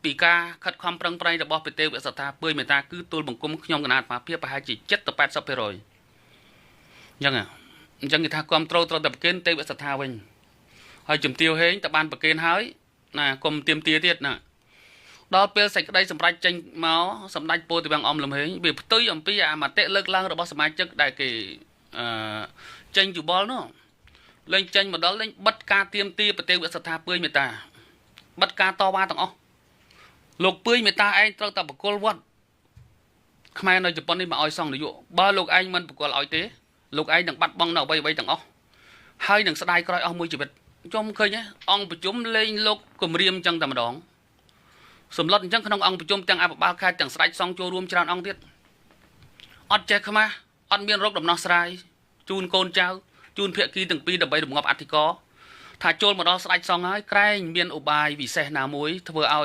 ពីការខិតខំប្រឹងប្រែងរបស់ព្រះទេវសទ្ធាពឿយមេតាគឺទូលបង្គំខ្ញុំកណាតមាភាពប្រហែលជា70ទៅ80%អញ្ចឹងអញ្ចឹងគេថាគ្រប់ត្រូលត្រូវតែប្រគេនទេវសទ្ធាវិញហើយជំទាវហេងតបានប្រគេនហើយណាគុំទៀមទាទៀតណាដល់ពេលសេចក្តីសម្រេចចេញមកសម្ដេចពោធិវាំងអំលំហេងវាផ្ទុយអំពីអាមតិលើកឡើងរបស់សមាជិកដែលគេអឺចេញយោបល់នោះលែងចេញមកដល់លែងបិទការទៀមទាប្រទេវសទ្ធាពឿយមេតាបិទការតវ៉ាទាំងអស់លោកពឿយមេតាឯងត្រូវតែបកគលវត្តខ្មែរនៅជប៉ុននេះមកឲ្យសង្ឃនាយកបើលោកឯងមិនបកគលឲ្យទេលោកឯងនឹងបាត់បង់នៅអ្វីៗទាំងអស់ហើយនឹងស្ដាយក្រោយអស់មួយជីវិតខ្ញុំឃើញអង្គប្រជុំលេងលោកគម្រាមចឹងតែម្ដងសម្លុតអញ្ចឹងក្នុងអង្គប្រជុំទាំងអភិបាលខេត្តទាំងស្ដេចសង្ឃចូលរួមច្រើនអង្គទៀតអត់ចេះខ្មាស់អត់មានរោគដំណោះស្រាយជូនកូនចៅជូនភាគីទាំងពីរដើម្បីរងាប់អធិការថាចូលមកដល់ស្ដេចសង្ឃហើយក្រែងមានឧបាយវិសេសណាមួយធ្វើឲ្យ